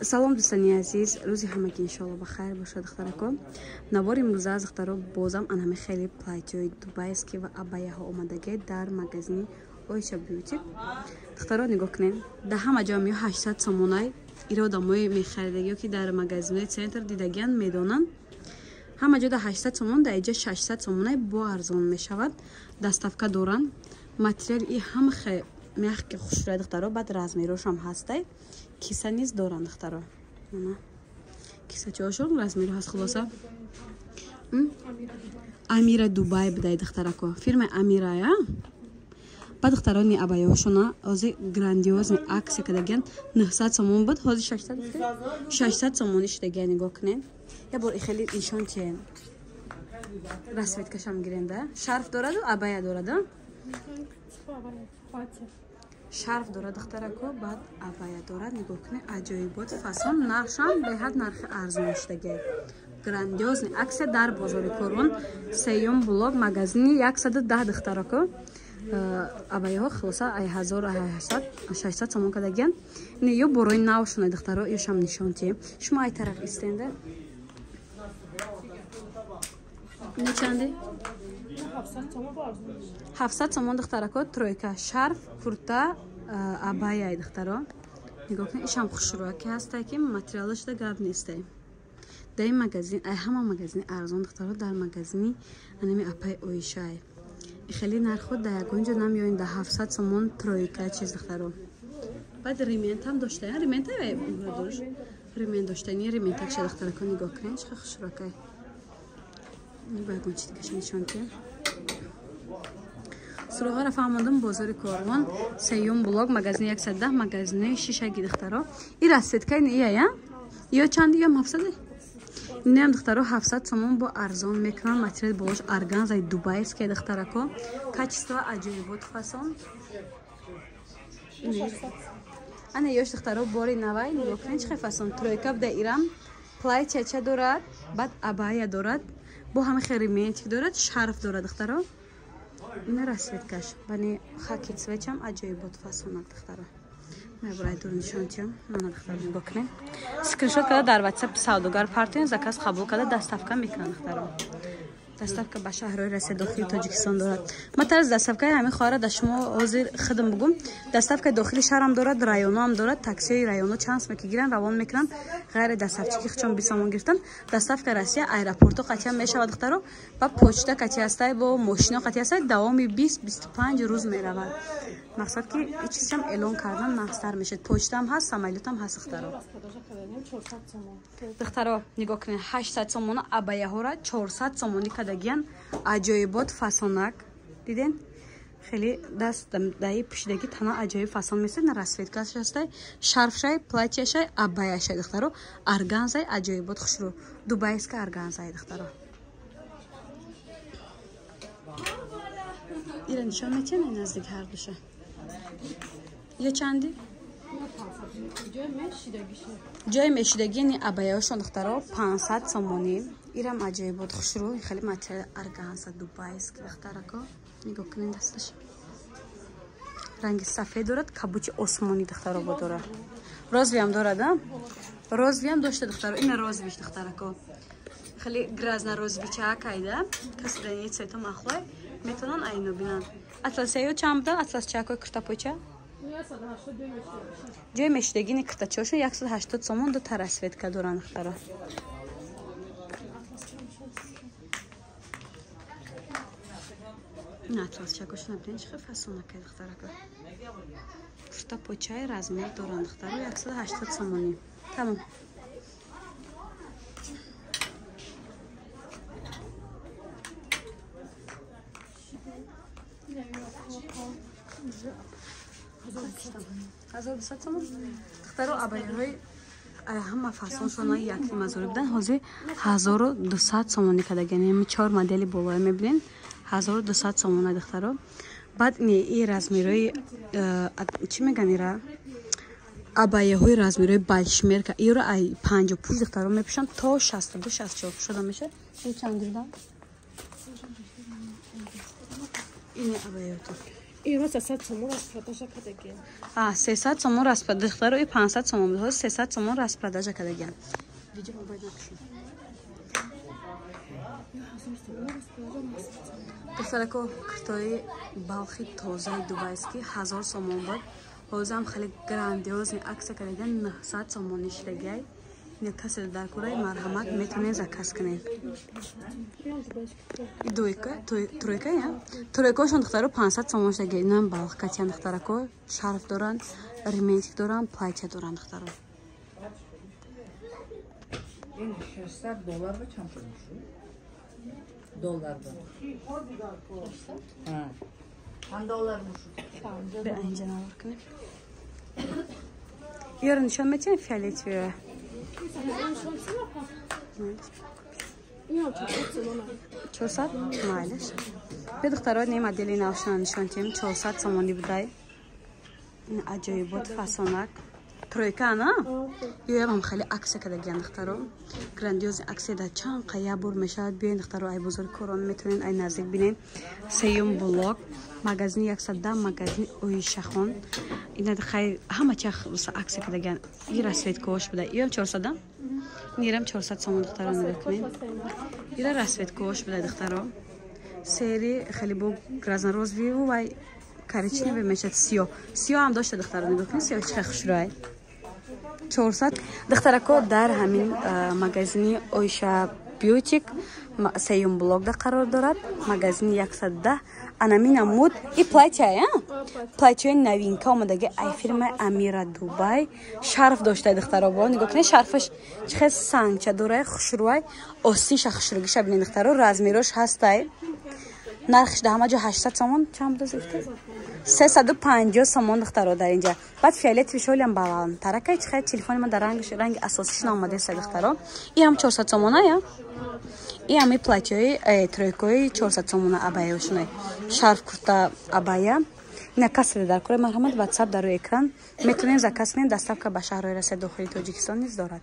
Салом, дӯстони азиз, рӯзи ҳамагӣ иншоалло ба хайр бошад, духтарако. Навори имрӯза аз духтаро бозам анами хеле платьёи дубайский ва абаяҳо омадагӣ дар магазини Оиша Бьюти. Духтаро, нигоҳ кунед, дар ҳама ҷо ё 800 сомонай иро одамои мехаридагиё, ки дар магазинҳои центр дидагиан, медонанд. Ҳама ҷо дар 800 сомон, дар иҷа 600 сомонай бо арзон мешавад. Доставка доранд. Материал и ҳама мягкий, хушрӯя, духтаро, баъд размерошам ҳастай. Киса низ доранд, духтаро. Кисачаҳошон размеро ҳаст, хулоса. Амира Дубай будай, духтарако. Фирмаи Амирая. Баъд, духтарони, абаяҳошона ҳозир грандиозный акция кардагиян. 900 сомон буд, ҳозир 600 сомонӣ шудагия, нигоҳ кунед. Я бор хеле нишон тиен. Расцветкашам гирен да. Шарф дораду абая дорад, шарф дорад, духтарако, баъд абая дорад. Нигоҳ кунед, аҷоибот фасон, нархшам беҳад нархи арзон шудагия. Грандиозный акция дар бозори Корвон, сеюм блок, магазини 110, духтарако. Абаяҳо хулоса ай ҳазор 600 сомон кардагиян. Ин ё борои навшона, духтаро, ёшам нишон тием. Шумо ай тараф истенда. Ина чанде? 700 сомон, духтарако, тройка, шарф, курта, абаяй, духтаро. Нигоҳ кунед, ишам хушрӯя ки ҳастай, ки материалашда гап нестай. Дар ин магазин ай ҳама магазини арзон, духтаро, дар магазини анами апай Оишай. Хеле нархо дар ягон ҷо намеоем, дар 700 сомон тройка чиз, духтаро. Баъд рементам дошта, ремента дорш? Ремент дошта, ни рементакша, духтарако, нигоҳ кунед, чӣ хушрӯякай. Бо ягон чи дигаша нишон диҳем. Суроғаро фаҳмондам: бозори Корвон, сеюм блок, магазини 110, магазини шишаги, духтаро. И расцветкаи ия ё чанди? Ё 700? Инам, духтаро, 700 сомон бо арзон мекунанд. Материал болош органзаи дубайская, духтарако, качество аҷоибот, фасон. Ана ёш, духтаро, бори навай, нигоҳ кунед, чӣ хел фасон тройка буда. Ирам платьяча дорад, баъд абая дорад, бо ҳама хел рементик дорад, шарф дорад, духтаро. Ина расцветкаш бани хаки цветчам аҷоибот фасонак, духтаро. Мебурай дур нишон тиём. Мана, духтаро, нигоҳ кунед. Скриншот карда дар WhatsApp савдогар партоен, заказ қабул карда доставка мекунанд, духтаро. Доставка ба шаҳрҳои Россия, дохили Тоҷикистон дорад. Ма тарз доставкаи ҳамин хоҳара да шумо ҳозир хидм бугум. Доставкаи дохили шаҳрам дорад, районоам дорад, таксиҳои районо чанд сме ки гиранд, равон мекунанд. Ғайри доставчики хичон 20 сомон гирифтан. Доставка Россия аэропорто қатъиян мешавад, духтаро, ва почта қатъи ҳастай, бо мошино қатъи ҳастай, давоми 20-25 рӯз меравад. Мақсад ки ҳеҷ чизам эълон кардан нағзтар мешавад. Почтаам ҳаст, самолётам ҳаст, духтаро. Духтаро, нигоҳ кунед, 800 сомона абаяҳоро 400 сомонӣ кардагиян. Аҷоибот фасонак, диден, хеле даст даи пӯшидагӣ тана аҷоиб фасон месед. На расцветкаш ҳастай, шарфшай, платьяшай, абаяшай, духтаро, органзай аҷоибот хушрӯ, дубайска органзай, духтаро. Ира нишон метиҳам наздик ҳардуша. Ё чанди? Ҷои мешидагӣ ни абаяҳошон, духтаро, 500 сомонӣ. Ирам аҷоибот хушрӯ, хеле материал органза дубайски, духтарако, нигоҳ кунед, дасташ ранги сафед дорад, кабучи осмонӣ, духтаро, бо дорад, розовыйам дорад, розовыйам дошта, духтаро. Ина розовыйш, духтарако, хеле грязно розовыйчаакайда. Каси дар цвето махлай, метавонанд айно бинанд. Атласаё чанд будан, атласчаакои куртапоча? Ҷои мешидагини куртачаҳошон 180 сомон, ду расцветка доранд, духтаро. Ин атласчакошона бинед, чӣ хел фасонакай, духтарако. Курта почаи размер доранд, духтаро, 180 сомонӣ. Тамом. 1200 сомон, духтаро. Абаяҳои ҳама фасоншона якним ҳазорӣ будан, ҳозир 1200 сомонӣ кардагиян. Ҳами чор модели болоя мебинед, 1200 сомона, духтаро. Баъд и размерои чӣ меган, ира абаяҳои размерои большемерка, иро ай 50 пуш, духтаро, мепӯшанд, то 62, 64 шуда мешавад. Ин чанд будан? Ини абаёто. Ира 300 сомон распродажа кардагиан. А, 300 сомон распродажа. Духтаро, и 500 сомон буд. 300 сомон распродажа кардагиан. Видео бояд накушем. Духтарако, куртои балхи тозаи дубайский 1000 сомон буд. Ҳозирам хеле грандиозный акция кардагиан, 900 сомон нишидагиай. Ина касе дар кураи, марҳамат, метавонед заказ кунед. Двойка, тройка, я? Тройкошон, духтаро, 500 сомон шудагиай. Инам балх катиян, духтарако, шарф доранд, рементик доранд, платья доранд, духтаро. Ин 600 доллар ба чанд пул мешуд? Доллар ба. 600? Чанд доллар мешуд? Бе, инҷа навор кунем. Ёро нишон метиҳем, фиолетовая. 400 майлаш. Бе, духтаро, не модели навшона нишон тиҳем, 400 сомонӣ будай. Ин аҷоибот фасонак. Тройка, на? Ёям хеле акция кардагиян, духтаро. Грандиозный акция дар чанд қая бур мешавад. Биёен, духтаро, ай бозори Корон метавонед ай наздик бинед. Сеюм блок, магазини 110, магазини Оишахон. Ина хай ҳама чах акция кардагиян. И расцветкаош буда. Иам 400? Нирам 400 сомон, духтаро, нигоҳ кунед. Ира расцветкаош буда, духтаро. Сери хеле бо гразнорозовый вай коричневый мешавад, сиёҳ. Сиёҳ ҳам дошта, духтаро, нигоҳ кунед, сиёҳ чӣ хушрӯай. 400. Духтарако, дар ҳамин магазини Оиша Бьютик сеюм блокда қарор дорад, магазини 110. Анамина муд и платья, платьяи новинка омадаги ай фирмаи Амира Дубай. Шарф дошта, духтаро, бо нигоҳ кунед, шарфаш чӣ хел сангча дорай, хушрӯай, остинша хушрӯгиша бинед, духтаро, размерош ҳастай. Нархш дар ҳама ҷо 800 сомон, чанд буд гуфта? 350 сомон, духтаро, дар инҷа. Баъд фиолетовый шолиам баландтаракай, чӣ хел телефони ман дар рангаш, ранги асосиш наомадеста, духтаро. И ҳам 400 сомона, я? И ҳами платьяи тройкои 400 сомона, абаяшунай. Шарф, курта, абая. Ина касе дар кура, марҳамат, WhatsApp дар рӯи экран метавонед заказ кунед, доставка ба шаҳрҳои Россия, дохили Тоҷикистон низ дорад.